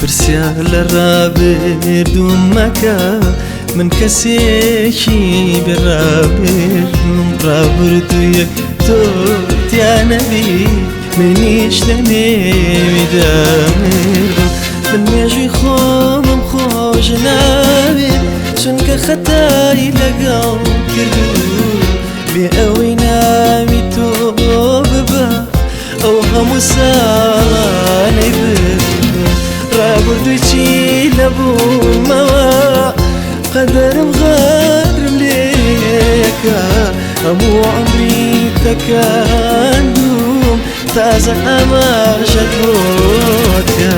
پرسیار لە ڕابردووم مەکە، من کەسێکی بێ ڕابردووم. ڕابردوویەک تۆ تیا نەبی، منیش لە نێویدا مردم. من مێژووی خۆمم خۆش ناوێ، چونکە خەتای لەگەڵ کردوو. بێ ئەوەی ناوی تۆ ببە، ئەو هەموو ساڵانەی بردم. ڕابردووی چی لە بوومەوە، قەدەرم غەدرم لێکە. هەموو عەمری تەکاندوم، تازە ئاماژەت بۆکە.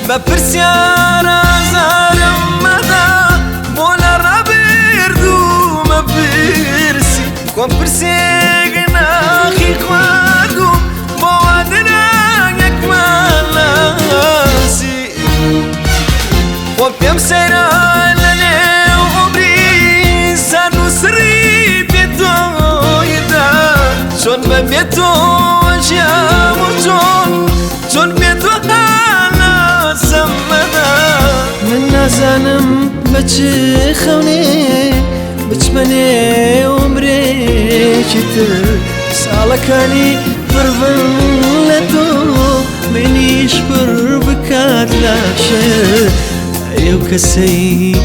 بە پرسیار ئازارم مەدا، بۆ لە ڕابردوومە پرسی. کۆم پرسێک ناخی خواردوم، بۆ وا درەنگێکمان ناسی. خۆ پێم سەیرە لە نێو عومری سارد و سڕی بێ تۆیدا، چۆن بە بێ تۆ ژیام و چۆن چۆن بێ تۆ هەناسەم مەدا. من نازانم بە چ خەونێ بچمە نێو عومرێکی تر، ساڵەکانی پڕبن لە تۆ، منیش پڕ بکات لاشە. ئەو کەسەی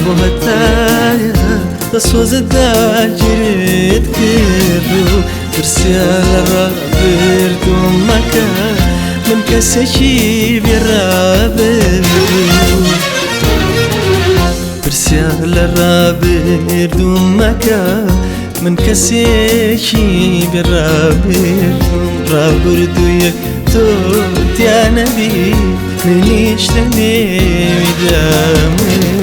بۆ هەتایە دەسۆزت داگیرت کرد و پرسیار لە ڕابردووم مەکە، من کەسێکی بێ ڕابردوو. پرسیار لە ڕابردووم مەکە، من کەسێکی بێ ڕابردووم. ڕابردوویەک تۆ تیا نەبی، منیش لە نێویدا مردم.